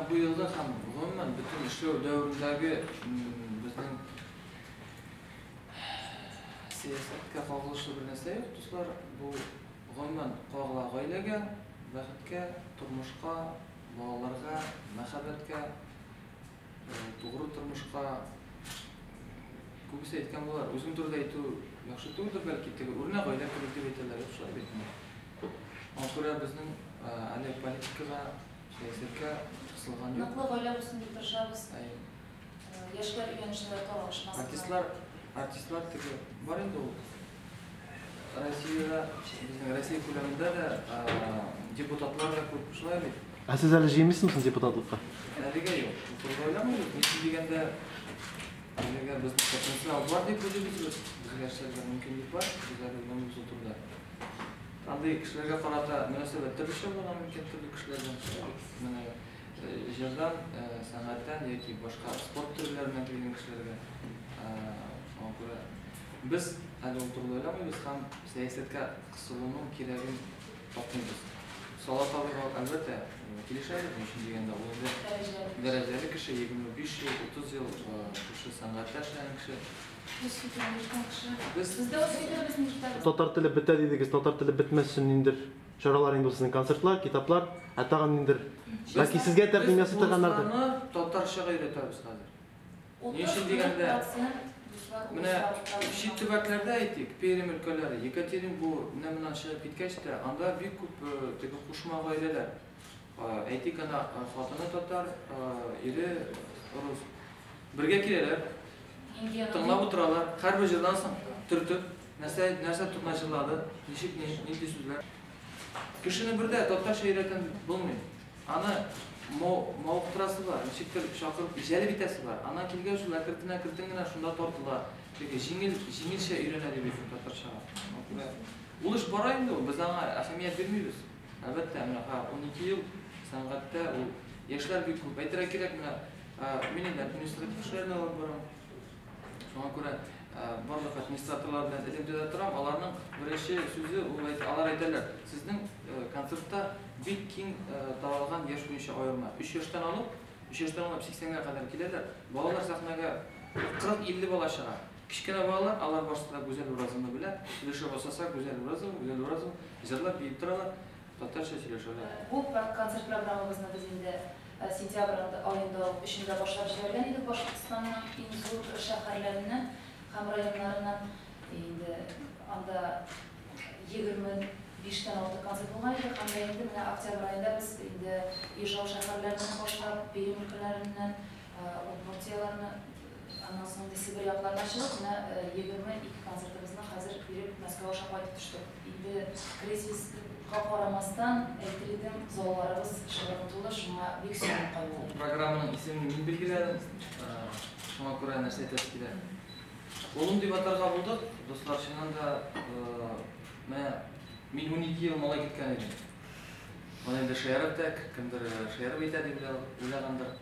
Менә бу елда һәм гомумән бөтен эшләү дәверендәге безнең сәясәткә кагылышлы бер нәрсә юк, дуслар. Бу гомумән кагыла гаиләгә, бәхеткә, тормышка, балаларга, мәхәббәткә, тугры тормышка. Күбесе әйткән булар. Үзем турында әйтү яхшы түгелдер, бәлки, теге үрнәк гаилә кебек дип әйтәләр, юк шулай бит инде. Шуңа күрә безнең әле политикага, сәясәткә кысылган юк. Ныклы гаилә булсын дип тырышабыз. Әйе. Яшьләр өйләнешәләр, таралышмасын. Артистлар, артистлар теге бар инде ул. Россиядә, безнең Россия күләмендә дә депутатлар да күп, шулай бит. Ә сез әле җыенмыйсызмы соң депутатлыкка? Әлегә юк. Бу турыда уйламыйбыз. Ни өчен дигәндә, әлегә безнең потенциал бар дип уйлыйбыз без. Безгә эшләргә мөмкинлек бар. Без әле уйламыйбыз ул турыда. Андый кешеләргә карата мөнәсәбәт төрлечә булырга мөмкин, төрле кешеләрдән. Менә җырдан, сәнгатьтән яки башка спорт төрләреннән килгән кешеләргә. Шуңа күрә без әле ул турыда уйламыйбыз һәм сәясәткә кысылуның кирәген тапмыйбыз. Салават абыйга, әлбәттә, килешәбез, ни өчен дигәндә, ул инде дәрәҗәле кеше, 25 ел, 30 ел шушы сәнгатьтә эшләгән кеше. Үз фикерен йөрткән кеше. Без Без дә үз фикеребезне йөртәбез. Татар теле бетә дидегез, татар теле бетмәс өчен ниндидер чаралар инде ул сезнең концертлар, китаплар, ә тагын ниндидер бәлки сезгә тәкъдим ясый торганнардыр. Без урысларны татарчага өйрәтәбез хәзер. Ни өчен дигәндә, менә чит төбәкләрдә әйтик, Пермь өлкәләре, Екатеринбург, менә моннан чыгып киткәч тә, анда бик күп теге кушма гаиләләр. Әйтик, ана хатыны татар, ире рус. Бергә киләләр, тыңлап утыралар, һәрбер җырдан соң төртеп, нәрсә, нәрсә турында җырлады, ничек, нинди сүзләр. Кешене бер дә татарча өйрәтәм дип булмый. Аны мавыктырасы бар, ничектер чакырып җәлеп итәсе бар. Аннан килгәч ул әкертен-әкертен генә шунда тартыла. Теге җиңел, җиңелчә өйрәнә дип әйтим татарчага. Ул эш бара инде ул, без аңа әһәмият бирмибез. Әлбәттә, менә ха, 12 ел сәнгатьтә ул яшьләр бик күп. Әйтергә кирәк, менә мин инде административ эшләрне алып барам. Шуңа күрә барлык администраторлар белән элемтәдә торам. Аларның беренче сүзе ул алар әйтәләр, сезнең концертта бик киң таралган яшь буенча аерма. 3 яшьтән алып, 3 яшьтән алып 80-гә кадәр киләләр. Балалар сәхнәгә 40-50 бала чыга. Кечкенә балалар, алар барысы да Гүзәл Уразованы белә. Өлеше басаса Гүзәл Уразова, Гүзәл Уразова җырлап биеп торалар, татарча сөйләшәләр. Бу концерт программабызны без инде сентябрь аенда ук эчендә башлап җибәргән идек Башкортстанның иң зур шәһәрләреннән һәм районнарыннан. Инде анда 25 тән артык концерт булган иде һәм дә инде менә октябрь аенда без инде Ижау шәһәрләреннән башлап, Пермь өлкәләреннән, Удмуртияләрне, аннан соң инде Себер якларына чыгып, менә 22 концертыбызны хәзер биреп Мәскәү аша кайтып төштек. Инде кризиска карамастан, әйтер идем, залларыбыз шыгрым тулы, шуңа бик сөенеп кайттык. Программаның исемен мин билгеләдем, шуңа күрә нәрсә әйтәсе килә. Улым дип атарга булдык, дуслар, чыннан да, менә мин 12 ел малай киткән идем. Моны инде шаярып та, кемдер шаярып әйтә дип уйлагандыр.